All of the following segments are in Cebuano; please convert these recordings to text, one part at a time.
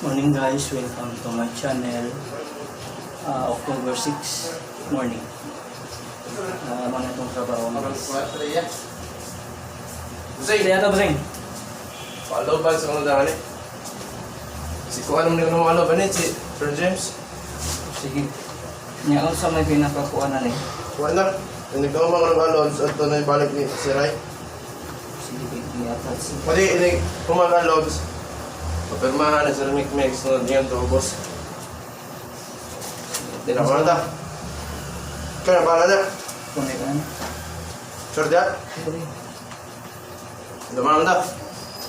Morning guys, welcome to my channel. October 6 morning. Mga itong trabaho guys. Busing! Kaya ito, Busing. Paaloban sa mga daan eh. Si kuha naman yung mga aloban eh, si Sir James. Sige. Nya unsa may pinakakuha na ni? Kuha na. Yung nagkawa mga mga alobs at ito na ibalik ni si Ray. Sige, i-attach. Pwede inig kumaga alobs. Papirmahan ni Sir Mick Mix na diyan to, boss. Di na ta. Kaya bahala na. Kunay ka na. Sir Dia, Sige. dumaan ta.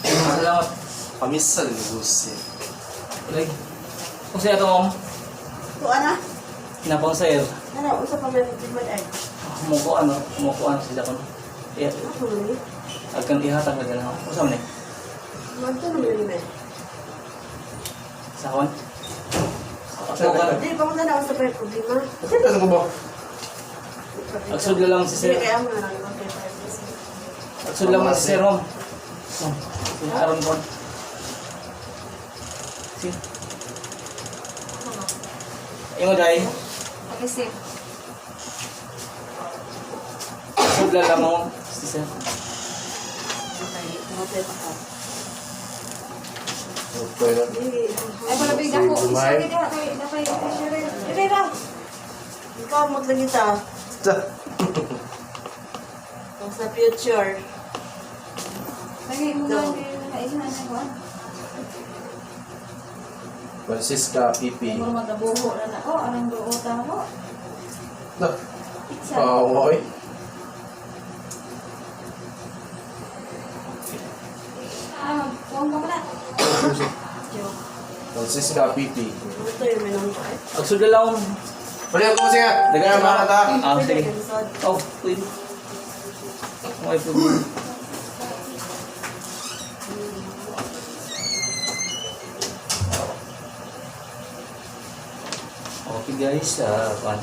Salamat. Pamisal ni Lucy. Ilay. Kung sa'yo ito, ma'am. Kuha na. Napang sa'yo. Ano, usa pa may problema ay. Muko ano, muko ano sila kon. Iya, Ako ni. agkan ihatag na dala. Unsa man ni? Manto naman ni men. Sa kon? Ako ka. Di pa ko na usa pa may problema. Okay na sa kubo. Agsud lang si sir. Sige kaya mo na lang okay. Agsud lang si sir, ma'am. Oh, sige, aron kon. Sige. Ingo dai. Okay, sir. Agsud lang mo si sir. Okay, okay pa ka. Okay na. Di. Ay, wala ba yung dako? Isa gid ha, kay dapay share. Dili ra. Ikaw mo lagi ta. Sa. Kung sa future. Lagi mo lang kay naihan na ko. Francisca Pipi. Muro magabuho na na. Oh, anong duo ta mo? Na. Pizza. Oo, okay. Ah, kuwang ka pala. Joke. Francisca Pipi. Ito yung may nang ay. Agsud lang. Pwede ako siya. Dagan mga ta. Ah, sige. Oh, pwede. Okay, pwede. Okay guys, kwan.